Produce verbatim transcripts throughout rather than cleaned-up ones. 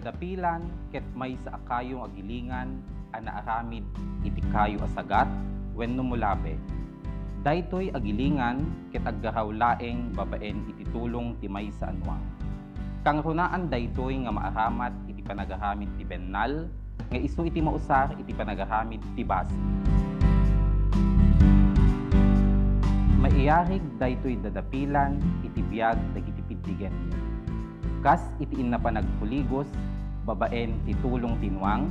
Dapilan ket maysa a kayo nga agilingan a naaramid iti kayo a sagat wenno mulabe. Daytoy agilingan ket aggaraw laeng babaen iti tulong ti maysa a nuang. Kangrunaan daytoy nga maaramat iti panagaramid ti bennal nga isu iti mausar iti panagaramid ti bassit. Maiyarig daytoy dadapilan iti biag dagiti piddigenyo. Kas iti inna panagkuligos babaen ti tulong ti nuang,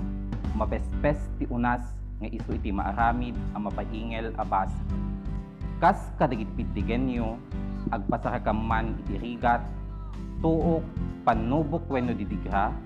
mapespes ti unas nga isu iti maaramid a mapaingel a bassit. Kas kadagiti piddigenyo, agpasarakan man iti rigat, tuok, pannubok wenno didigra,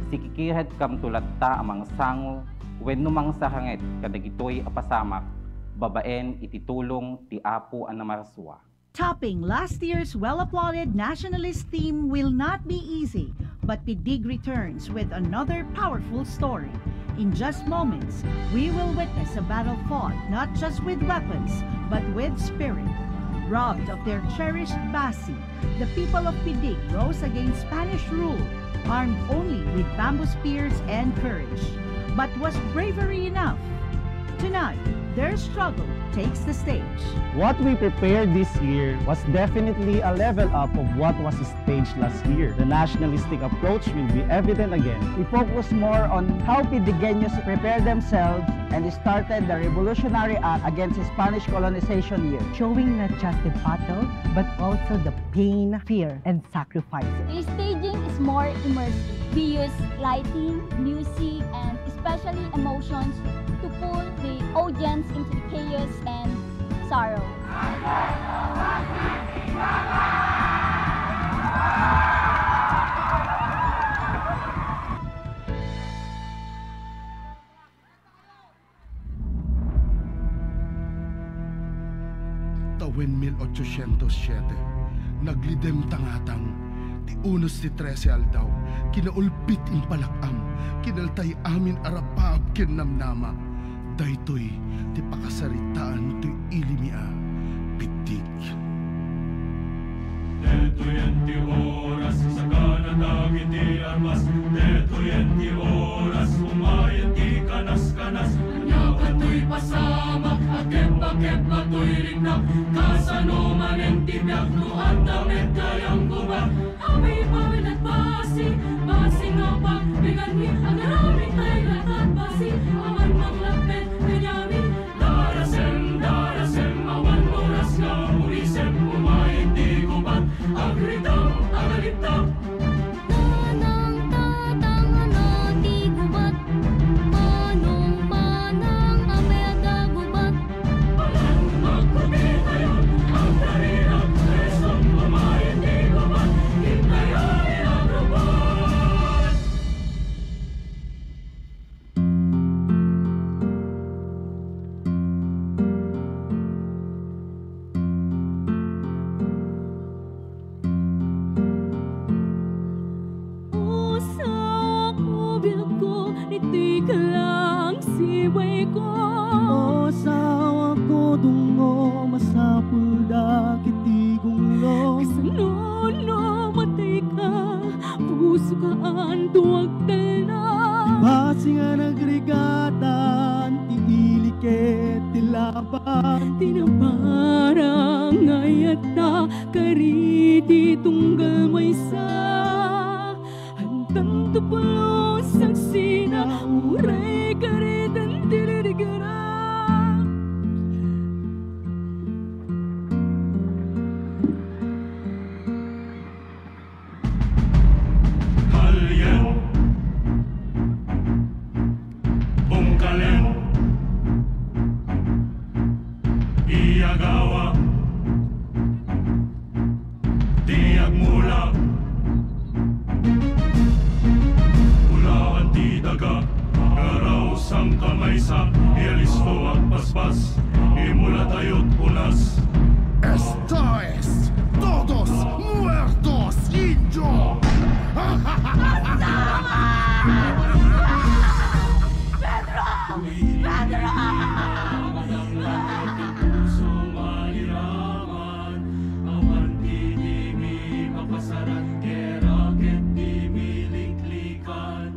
sikikiredkamto latta a mangsango wenno mangsaranget kadagitoy a pasamak babaen iti tulong ti Apo a Namarsua. Topping last year's well-applauded nationalist theme will not be easy, but Piddig returns with another powerful story. In just moments, we will witness a battle fought not just with weapons, but with spirit. Robbed of their cherished bassit, the people of Piddig rose against Spanish rule, armed only with bamboo spears and courage. But was bravery enough? Tonight, their struggle takes the stage. What we prepared this year was definitely a level up of what was staged last year. The nationalistic approach will be evident again. We focus more on how Pidigueños prepare themselves and started the revolutionary act against Spanish colonization year. Showing not just the battle, but also the pain, fear, and sacrifices. The staging is more immersive. We use lighting, music, and especially emotions to pull the audience into the chaos and sorrow. Tawen mil ochocientos siete, naglidem tangatang, ti unos ti trese aldaw, kinaulpit impalak-am, kinaltay amin a rapaap ken namnama. Daytoy ti pakasaritaan toy ili mi a Piddig. Detoyen ti oras, sakana dagiti armas. Detoyen ti oras, umayen ti kanas-kanas. Ania katoy pasamak, agkebba-kebba toy riknak. Kasano manen ti biag no adda met gayam gubat? Apay, pamilad basi, basi nga pagbiganmi, agaramid tayo latat basi, awan manglappet kaniami. Darasem, darasem, awan oras nga umisem, umayen ti gubat, agritam, agaliptak. Tatang, tatang, ano ti gubat? Manong, manang, apay adda gubat? O sawako, biagko, iti ka lang sibayko. O sawako, dungngo, masapul dagiti gunglo. Kasano no matayka, pusoka anto agtalna. Ti basi nga nagrigatan, ti ili ket ti laban. Ti naparang nga ayatta, kari ti tunggal maysa. Hantanto pulos agsina, uray karitan ti ririgara. Kalyen, bungkalen, iyagawa, ti agmula. Ulawan ti daga, ngaraw sangkamaysa, ialisto agpaspas, imula tayo't unas. Esto es Todos Muertos, Indio! Pedro! Pedro! Puso maniraman, awan ti dimi mapasaran, kera ket dimi liklikan.